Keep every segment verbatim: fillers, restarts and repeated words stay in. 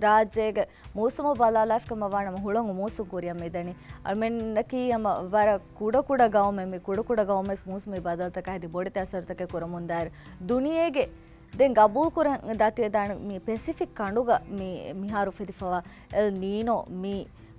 ރާއްޖޭގެ މޫސުމު ބަލާލާފިކަމަށް ވާނަމަ ހުޅަނގު މޫސުން ކުރިއަށް މިދަނީ. އަޅުމެންނަކީ ހަމަ ވަރަށް ކުޑަ ކުޑަ ގައުމެއް، މި ކުޑަ ކުޑަ ގައުމެސް މޫސުމީ ބަދަލުތަކާ ހެދި ބޮޑެތި އަސަރުތަކެއް ކުރަމުންދާއިރު ދުނިޔޭގެ ދެން ގަބޫލުކުރަން ދާތީވެދާނެ މި ޕެސިފިކް ކަނޑުގަ މި މިހާރު އުފެދިފަވާ އެލް ނީނޯ މި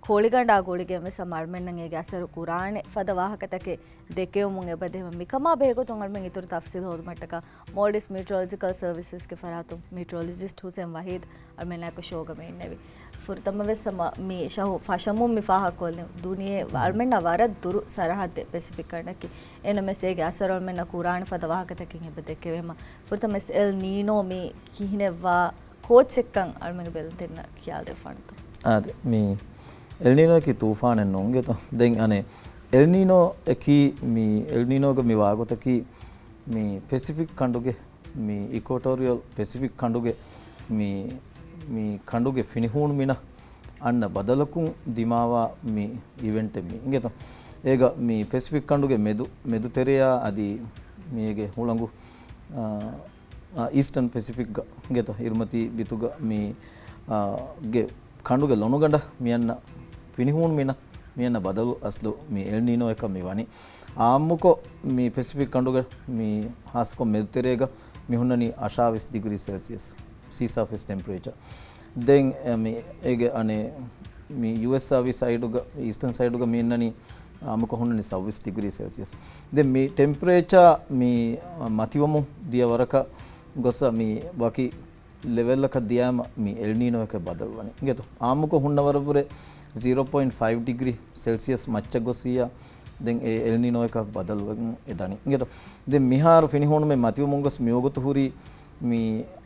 ކޯޅިގަނޑާ ގުޅިގެން ވެސް ހަމަ އަޅުމެންނަށް އޭގެ އަސަރު ކުރާނެ ފަދަ ވާހަކަތަކެއް ދެކެވުމުން އެބަދޭ. މިކަމާ ބެހޭގޮތުން އަޅުމެން އިތުރު ތަފްސީލް ހޯދުމަށްޓަކާ މޯލްޑިވްސް މީޓްރޮލޮޖިކަލް ސަރވިސަސްގެ ފަރާތުން މީޓްރޮލޮޖިސްޓް ހުސެން ވަހީދު އަޅުމެންނާއެކު ޝޯގަ މި އިންނެވި. ފުރަތަމަ ވެސް ހަމަ މި ޝަހު ފަށަމުން މި ފާހަގަކޮށްލި ދުނިޔެ އަޅުމެންނާ ވަރަށް ދުރު ސަރަހައްދެއް ޕެސިފިކް ކަނޑަކީ. އެހެންނަމަވެސް އޭގެ އަސަރު އަޅުމެންނަށް ކުރާނެ ފަދަ ވާހަކަތަކެއް އެބަ ދެކެވޭ. ހަމަ ފުރަތަމަ ވެސް އެލް ނީނޯ މި ކިހިނެއްވާ ކޯޗެއްކަން އަޅުމެންގެ ބެލުންތެރިންނަށް ކިޔާދެވިފާނެތޯ؟ އާދެ، މި އެލް ނީނޯއަކީ ތޫފާނެއް ނޫން އިނގޭތޯ. ދެން އަނެއް އެލް ނީނޯއަކީ މި އެލް ނީނޯގެ މި ވާގޮތަކީ މި ޕެސިފިކް ކަނޑުގެ، މި އިކުއެޓޯރިއަލް ޕެސިފިކް ކަނޑުގެ މި، މި ކަނޑުގެ ފިނިހޫނުމިނަށް އަންނަ ބަދަލަކުން ދިމާވާ މި އިވެންޓެއް މި އިނގޭތޯ. އޭގަ މި ޕެސިފިކް ކަނޑުގެ މެދު، މެދުތެރެޔާ އަދި މީގެ ހުޅަނގު، އާ، އާ، އީސްޓަން ޕެސިފިކްގަ އިނގޭތޯ، އިރުމަތީ ބިތުގަ މި، އާ، ގެ ކަނޑުގެ ލޮނުގަނޑަށް މިއަންނަ ފިނިހޫނުމިނަށް މިއަންނަ ބަދަލު އަސްލު މި އެލް ނީނޯއަކަށް މި ވަނީ. އާއްމުކޮށް މި ޕެސިފިކް ކަނޑުގަ މި ހާއްސަކޮށް މެދުތެރޭގަ މި ހުންނަނީ އަށާވީސް ޑިގްރީ ސެލްސިއަސް ސީ ސާފޭސް ޓެމްޕަރޭޗަރ. ދެން، އެ، މި އޭގެ އަނެއް މި ޔޫއެސް އާ ވީ ސައިޑުގަ، އީސްޓަން ސައިޑުގަ މި އިންނަނީ އާއްމުކޮށް ހުންނަނީ ސައްވީސް ޑިގްރީ ސެލްސިއަސް. ދެން މި ޓެމްޕަރޭޗާ މި މަތިވަމުން ދިޔަ ވަރަކަށް ގޮސް މި ވަކި ލެވެލްއަކަށް ދިޔާމަ މި އެލް ނީނޯއަކަށް ބަދަލުވަނީ. އިނގޭތޯ؟ އާއްމުކޮށް ހުންނަ ވަރަށްވުރެ ޒީރޯ ޕޮއިންޓް ފައިވް ޑިގްރީ ސެލްސިއަސް މައްޗަށް ގޮސް އިއްޔާ ދެން އެ އެލް ނީނޯއަކަށް ބަދަލުވެގެން އެ ދަނީ. އިނގޭތޯ؟ ދެން މިހާރު ފިނިހޫނުމެއް މަތިވަމުން ގޮސް މިވަގުތު ހުރީ މި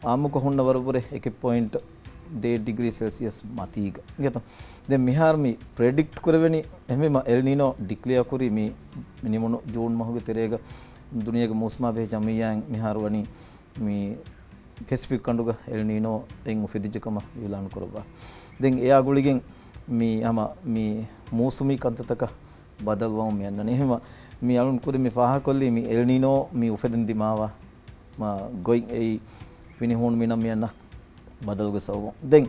އާއްމުކޮށް ހުންނަ ވަރަށްވުރެ އެކެއް ޕޮއިންޓް ދޭއް ޑިގްރީ ސެލްސިއަސް މަތީގަ. އިނގޭތޯ؟ ދެން މިހާރު މި ޕްރެޑިކްޓް ކުރެވެނީ އެހެންވީމަ އެލް ނީނޯ ޑިކްލެއާ ކުރީ މި ނިމުނު ޖޫން މަހުގެ ތެރޭގަ ދުނިޔޭގެ މޫސުމާ ބެހޭ ޖަމިއްޔާއިން މިހާރު ވަނީ މި ޕެސިފިކް ކަނޑުގަ އެލް ނީނޯއެއް އުފެދިއްޖެ ކަމަށް އިއުލާނު ކުރައްވާ. ދެން އެއާ ގުޅިގެން މި ހަމަ މި މޫސުމީ ކަންތައްތަކަށް ބަދަލުވަމުން މި އަންނަނީ. އެހެންވީމަ މި އަޅުން ކުރި މި ފާހަގަކޮށްލީ މި އެލް ނީނޯ މި އުފެދުން ދިމާވާ މަ ގޮތް އެއީ ފިނިހޫނުމިނަށް މި އަންނަ ބަދަލުގެ ސަބަބުން. ދެން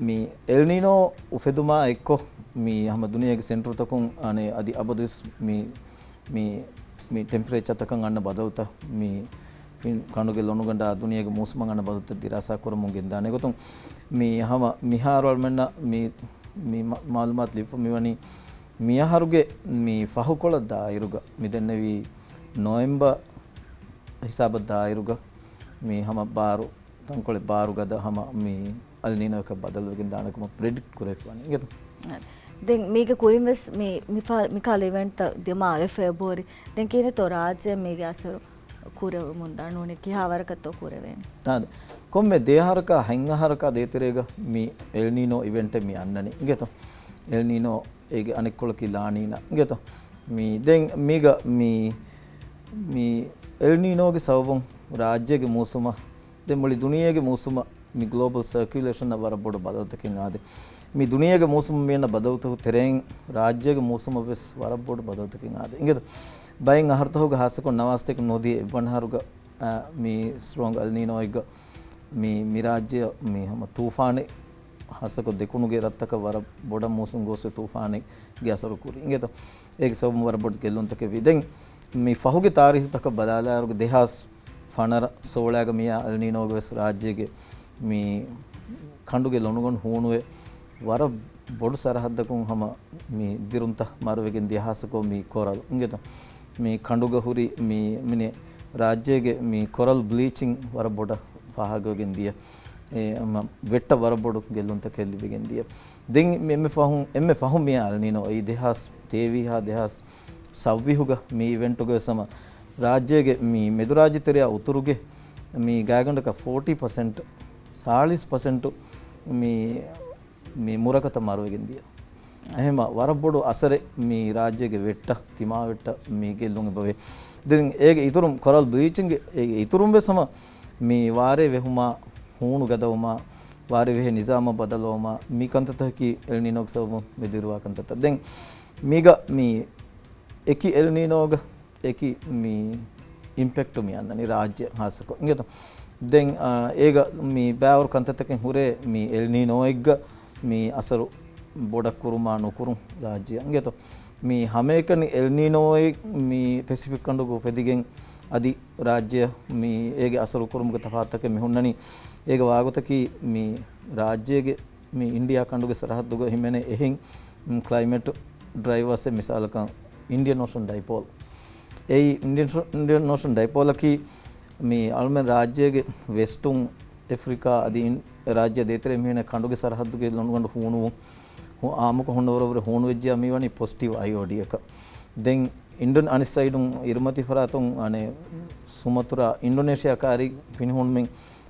މި އެލް ނީނޯ އުފެދުމާ އެއްކޮށް މި ހަމަ ދުނިޔޭގެ ސެންޓަރުތަކުން އަނެއް އަދި އަބަދުވެސް މި މި، މި ޓެމްޕަރޭޗާތަކަށް އަންނަ ބަދަލުތައް މި ފިން ކަނޑުގެ ލޮނުގަނޑާ ދުނިޔޭގެ މޫސުމަށް އަންނަ ބަދަލުތައް ދިރާސާ ކުރަމުން ގެންދާނެ ގޮތުން މި ހަމަ މިހާރު އަޅުމެންނަށް މި، މި މަ-، މައުލޫމާތު ލިބިފަ މިވަނީ މިއަހަރުގެ މި ފަހުކޮޅަށް ދާއިރުގަ މި ދެންނެވީ ނޮވެމްބަރ ހިސާބަށް ދާއިރުގަ މި ހަމަ ބާރު ތަންކޮޅެއް ބާރު ގަދަ ހަމަ މި އަލް ނީނޯއަކަށް ބަދަލުވެގެން ދާނެ ކަމަށް ޕްރެޑިކްޓް ކުރެވިފަވަނީ އިނގޭތޯ؟ ދެން މީގެ ކުރިން ވެސް މި، މިފާ-، މިކާ އިވެންޓްތައް ދިމާވެފަ އެބަހުރި. ދެން ކިހިނެއްތޯ ރާއްޖެ މީގެ އަސަރު ކުރެވެމުންދާ ނޫނީ ކިހާ ވަރަކަށްތޯ ކުރެވޭނެ؟ އާދެ. ކޮންމެ ދެއަހަރަކާ ހަތް އަހަރަކާ ދޭތެރޭގަ މި އެލް ނީނޯ އިވެންޓެއް މި އަންނަނީ އިނގޭތޯ؟ އެލް ނީނޯ އޭގެ އަނެއްކޮޅަކީ ލާނީނާ އިނގޭތޯ؟ މި ދެން މީގަ މި، މި އެލް ނީނޯގެ ސަބަބުން ރާއްޖޭގެ މޫސުމަށް ދެން މުޅި ދުނިޔޭގެ މޫސުމަށް މި ގްލޯބަލް ސަރކިއުލޭޝަނަށް ވަރަށް ބޮޑު ބަދަލުތަކެއް އާދެ. މި ދުނިޔޭގެ މޫސުމަށް މި އަންނަ ބަދަލުތަކުގެ ތެރެއިން ރާއްޖޭގެ މޫސުމަށް ވެސް ވަރަށް ބޮޑު ބަދަލުތަކެއް އާދެ. އިނގޭތޯ؟ ބައެއް އަހަރުތަކުގަ ހާއްސަކޮށް ނަވާސްތޭކަ ނުވަދިހަ އެއްވަނަ އަހަރުގަ، އާ، މި ސްޓްރޯންގް އަލް ނީނޯއެއްގަ މި، މި ރާއްޖެއަށް މި ހަމަ ތޫފާނެއް ހާއްސަކޮށް ދެކުނުގެ ރަށްތަކަށް ވަރަށް ބޮޑަށް މޫސުން ގޯސްވެ ތޫފާނެއްގެ އަސަރު ކުރި އިނގޭތޯ؟ އޭގެ ސަބަބުން ވަރަށް ބޮޑު ގެއްލުންތަކެއް ވި. ދެން މި ފަހުގެ ތާރީހުތަކަށް ބަލާލާއިރުގަ ދެހާސް ފަނަރަ ސޯޅައިގަ މިއާ އަލް ނީނޯގެ ވެސް ރާއްޖޭގެ މި ކަނޑުގެ ލޮނުގަނޑު ހޫނުވެ ވަރަށް ބޮޑު ސަރަހައްދަކުން ހަމަ މި ދިރުންތައް މަރުވެގެން ދިޔަ ހާއްސަކޮށް މި ކޮރަލް އިނގޭތޯ؟ މި ކަނޑުގަ ހުރި މި، މިނެ ރާއްޖޭގެ މި ކޮރަލް ބްލީޗިން ވަރަށް ބޮޑަށް ފާހަގަވެގެން ދިޔަ. އެ، މަ-، ވެއްޓަށް ވަރަށް ބޮޑު ގެއްލުންތަކެއް ލިބިގެން ދިޔަ. ދެން މި އެންމެ ފަހުން، އެންމެ ފަހުން މިއާ އަލް ނީނޯ އެއީ ދެހާސް ތޭވީހާ ދެހާސް ސައްވީހުގަ މި އިވެންޓުގަ ވެސް ހަމަ ރާއްޖޭގެ މި މެދުރާއްޖެ ތެރެއާ އުތުރުގެ މި ގާތްގަނޑަކަށް ފޯޓީ ޕަސެންޓް، ސާޅީސް ޕަސެންޓު މި، މި މުރަކަތައް މަރުވެގެން ދިޔަ. އެހެންމަ ވަރަށް ބޮޑު އަސަރެއް މި ރާއްޖޭގެ ވެއްޓަށް، ތިމާވެއްޓަށް މި ގެއްލުން އެބަވޭ. ދެން އޭގެ އިތުރުން ކޮރަލް ބްލީޗިންގ އޭގެ އިތުރުން ވެސް ހަމަ މި ވާރޭ ވެހުމާ، ހޫނު ގަދަވުމާ، ވާރޭ ވެހޭ ނިޒާމަށް ބަދަލުވުމާ، މި ކަންތައްތަކަކީ އެލް ނީނޯގެ ސަބަބުން މެދުވެރިވާ ކަންތައްތައް. ދެން މީގަ މި އެކި އެލް ނީނޯގަ އެކި މި އިމްޕެކްޓު މި އަންނަނީ ރާއްޖެ ހާއްސަކޮށް. އިނގޭތޯ؟ ދެން، އާ، އޭގަ މި ބާވަރު ކަންތައްތަކެއް ހުރޭ މި އެލް ނީނޯއެއްގަ މި އަސަރު ބޮޑަށް ކުރުމާ ނުކުރުން ރާއްޖެއަށް އިނގޭތޯ. މި ހަމައެކަނި އެލް ނީނޯއެއް މި ޕެސިފިކް ކަނޑުގަ އުފެދިގެން އަދި ރާއްޖެއަށް މި އޭގެ އަސަރު ކުރުމުގެ ތަފާތުތަކެއް މި ހުންނަނީ. އޭގެ ވާގޮތަކީ މި ރާއްޖޭގެ މި އިންޑިއާ ކަނޑުގެ ސަރަހައްދުގަ ހިމެނޭ އެހެން، މް، ކްލައިމެޓް ޑްރައިވާސްއެއް މިސާލަކަށް އިންޑިއަން އޯޝަން ޑައިޕޯލް. އެއީ އިންޑިއަން އޯ-، އިންޑިއަން އޯޝަން ޑައިޕޯލަކީ މި އަޅުމެން ރާއްޖޭގެ ވެސްޓުން އެފްރިކާ އަދި އިން-، ރާއްޖެ ދޭތެރޭ މިހެން ކަނޑުގެ ސަރަހައްދުގެ ލޮނުގަނޑު ހޫނުވުން ހު-، އާއްމުކޮށް ހުންނަވަރަށް ވުރެ ހޫނުވެއްޖިޔާ މިވަނީ ޕޮޒިޓިވް އައިއޯޑީއަކަށް. ދެން އިންޑޮ-، އަނެއް ސައިޑުން އިރުމަތީ ފަރާތުން އަނެއް ސުމަތުރާ އިންޑޮނޭޝިއާ ކާރި ފިނިހޫނުމެއް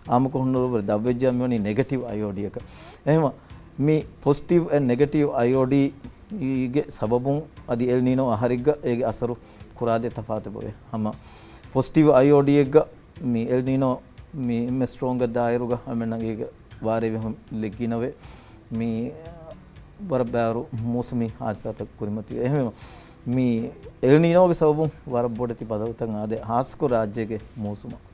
އާއްމުކޮށް ހުންނަވަރަށް ވުރެ ދަށްވެއްޖިޔާ މިވަނީ ނެގެޓިވް އައިއޯޑީއަކަށް. އެހެމަ މި ޕޮޒިޓިވް އެންޑް ނެގެޓިވް އައިއޯޑީގެ ސަބަބުން އަދި އެލް ނީނޯ އަހަރެއްގަ އޭގެ އަސަރު ކުރާދޭ ތަފާތެއް ބޮވޭ. ހަމަ ޕޮޒިޓިވް އައިއޯޑީއެއްގަ މި އެލް ނީނޯ މި އެންމެ ސްޓްރޯންގަށް ދާއިރުގަ އަޅުމެންނަށް އޭގެ ވާރޭ ވެހުން ލެއްގިނަވޭ. މި ވަރަށް ބާރު މޫސުމީ ހާދިސާތައް ކުރިމަތިވޭ. އެހެންވީމަ، މި އެލް ނީނޯގެ ސަބަބުން ވަރަށް ބޮޑެތި ބަދަލުތައް އާދޭ، ހާއްސަކޮށް ރާއްޖޭގެ މޫސުމަށް.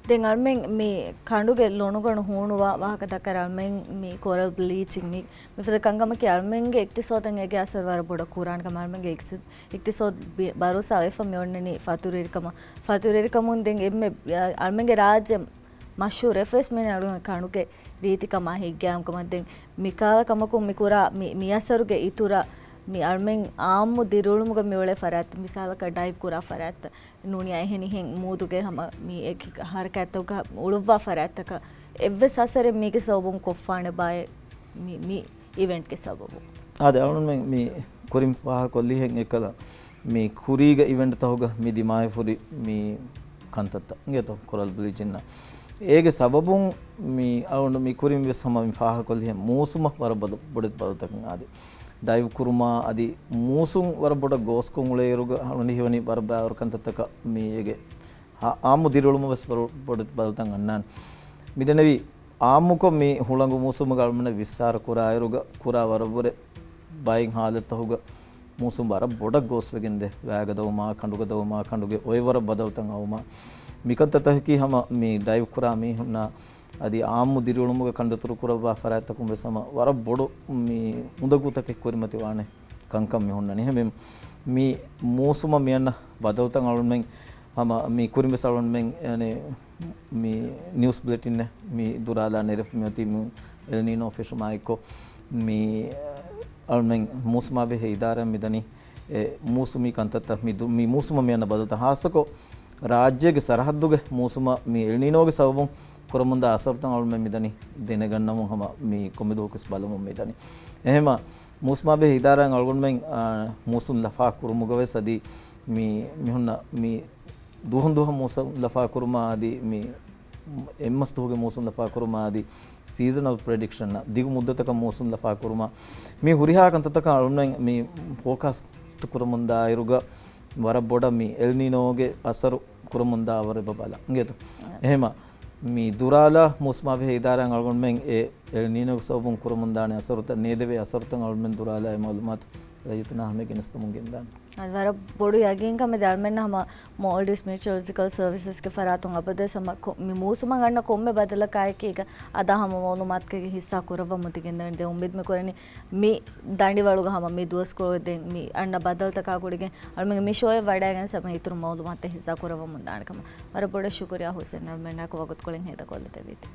ދެން އަޅުމެން މި ކަނޑުގެ ލޮނުގަނޑު ހޫނުވާ ވާހަކަ ދައްކާ އަޅުމެން މި ކޮރަލް ބްލީޗިން މި، މިފަދަ ކަންކަމަކީ އަޅުމެންގެ އިޤްތިޞާދަށް އޭގެ އަސަރު ވަރަށް ބޮޑަށް ކުރާނެ ކަމަށް އަޅުމެންގެ އިޤްތި-، އިޤްތިޞާދު ބި-، ބަރޯސާ ވެފަ މި އޮންނަނީ ފަތުރުވެރިކަމަށް. ފަތުރުވެރިކަމުން ދެން އެންމެ އަޅުމެންގެ ރާއްޖެ މަޝްހޫރު އެފް އެސް މީން އަޅުގަނޑު ކަނޑުގެ ރީތިކަމާ ހިތްގައިމުކަމަށް. ދެން މިކަހަލަ ކަމަކުން މި ކުރާ މި، މި އަސަރުގެ އިތުރަށް މި އަޅުމެން އާއްމު ދިރިއުޅުމުގަ މިއުޅޭ ފަރާތް، މިސާލަކަށް ޑައިވް ކުރާ ފަރާތްތައް ނޫނީ އެހެނިހެން މޫދުގެ ހަމަ މި އެކި ހަރަކާތްތަކަށް އުޅުއްވާ ފަރާތްތަކަށް އެއްވެސް އަސަރެއް މީގެ ސަބަބުން ކޮށްފާނެ ބާއޭ މި، މި އިވެންޓްގެ ސަބަބުން. އާދެ، އަޅުމެން މި ކުރިން ފާހަގަކޮށްލިހެން އެކަލަ މި ކުރީގަ އިވެންޓްތަކުގަ މި ދިމާވެފަ ހުރި މި ކަންތައްތައް އިނގޭތޯ ކޮރަލް ބްލީޗިންނަށް. އޭގެ ސަބަބުން މި އަޅުގަނޑު މި ކުރިން ވެސް ހަމަ މި ފާހަގަކޮށްލިހެން މޫސުމަށް ވަރަށް ބަދަ-، ބޮޑެތި ބަދަލުތަކެއް އާދޭ. ޑައިވް ކުރުމާ އަދި މޫސުން ވަރަށް ބޮޑަށް ގޯސްކޮށް އުޅޭއިރުގަ އަޅުގަނޑު ހީވަނީ ވަރަށް ބާރު ކަންތައްތަކަށް މި އޭގެ ހާ-، އާއްމު ދިރިއުޅުމަށް ވެސް ބަރު-، ބޮޑެތި ބަދަލުތައް އަންނާނެ. މިދެންނެވި އާއްމުކޮށް މި ހުޅަނގު މޫސުމުގަ އަޅުމެންނަށް ވިއްސާރަ ކުރާއިރުގަ ކުރާ ވަރަށްވުރެ ބައެއް ހާލަތްތަކުގަ މޫސުން ވަރަށް ބޮޑަށް ގޯސްވެގެންދޭ. ވައިގަދަވުމާ، ކަނޑުގަދަވުމާ، ކަނޑުގެ އޮއެވަރަށް ބަދަލުތައް އައުމާ، މިކަންތައްތަކަކީ ހަމަ މި ޑައިވް ކުރާ މީހުންނާ އަދި އާއްމު ދިރިއުޅުމުގެ ކަނޑަތުރު ކުރައްވާ ފަރާތްތަކުން ވެސް ހަމަ ވަރަށް ބޮޑު މި އުނދަގޫތަކެއް ކުރިމަތިވާނެ ކަންކަން މި ހުންނަނީ. އެހެންވެ، މި މޫސުމަށް މި އަންނަ ބަދަލުތައް އަޅުމެން ހަމަ މި ކުރިން ވެސް އަޅުމެން އަނެ މި ނިއުސް ބުލެޓިން މި ދުރާލާ ނެރެފަ މިއޮތީ މި އެލް ނީނޯ ފެށުމާ އެއްކޮށް، މި އަޅުމެން މޫސުމާ ބެހޭ އިދާރާ މިދަނީ އެ މޫސުމީ ކަންތައްތައް މި ދު-، މި މޫސުމަށް މި އަންނަ ބަދަލުތައް ހާއްސަކޮށް ރާއްޖޭގެ ސަރަހައްދުގެ މޫސުމަށް މި އެލް ނީނޯގެ ސަބަބުން ކުރަމުންދާ އަސަރުތައް އަޅުމެން މިދަނީ ދެނެގަންނަމުން ހަމަ މި ކޮންމެ ދުވަހަކުވެސް ބަލަމުން މިދަނީ. އެހެމަ މޫސުމާބެހޭ އިދާރާއިން އަޅުގަނޑުމެން، އާ، މޫސުން ލަފާ ކުރުމުގަވެސް އަދި މި މިހުންނަ މި ދުވަހުން ދުވަހަށް މޫސުން ލަފާ ކުރުމާ އަދި މި އެއްމަސް ދުވަހުގެ މޫސުން ލަފާ ކުރުމާ އަދި ސީޒަނަލް ޕްރެޑިކްޝަން ދިގު މުއްދަތަކަށް މޫސުން ލަފާ ކުރުމާ މި ހުރިހާ ކަންތައްތަކަށް އަޅުގަނޑުމެން މި ފޯކާސްޓް ކުރަމުންދާއިރުގަ ވަރަށް ބޮޑަށް މި އެލް ނީނޯގެ އަސަރު ކުރަމުންދާ ވަރެއް ބަ ބަލަން އިނގޭތޯ. އެހެމަ މި ދުރާލާ މޫސުމާބެހޭ އިދާރާއިން އަޅުގަނޑުމެން އެ އެލް ނީނޯގެ ސަބަބުން ކުރަމުންދާނެ އަސަރުތައް ނޭދެވޭ އަސަރުތައް އަޅުމެން ދުރާލާ އެ މައުލޫމާތު ރައްޔިތުންނާ ހަމަޔަށް ގެނެސްދެމުން ގެންދާނެ. އަދި ވަރަށް ބޮޑު ޔަގީންކަމެއް ދެ އަޅުމެންނަށް ހަމަ މޯލްޑިވްސް މިޓިއޮލޮޖިކަލް ސަރވިސަސްގެ ފަރާތުން އަބަދުވެސް ހަމަ ކޮ-، މި މޫސުމަށް އަންނަ ކޮންމެ ބަދަލަކާއެކީގަ އަދާ ހަމަ މައުލޫމާތުގެ ހިއްސާ ކުރައްވަމުން ތިގެންދަނީ. ދެން އުއްމީދު މި ކުރަނީ މި ދަނޑިވަޅުގަ ހަމަ މި ދުވަސްކޮޅު ދެން މި އަންނަ ބަދަލުތަކާ ގުޅިގެން އަޅުމެންގެ މި ޝޯއެއް ވަޑައިގެން ހަމަ އިތުރު މައުލޫމާތެއް ހިއްސާ ކުރައްވަމުން ދާނެ ކަމަށް. ވަރަށް ބޮޑަށް ޝުކުރިއްޔާ ހުސެން އަޅުމެންނާއެކު ވަގުތުކޮޅެއް ހޭދަކޮށްލަދެއްވީތީ.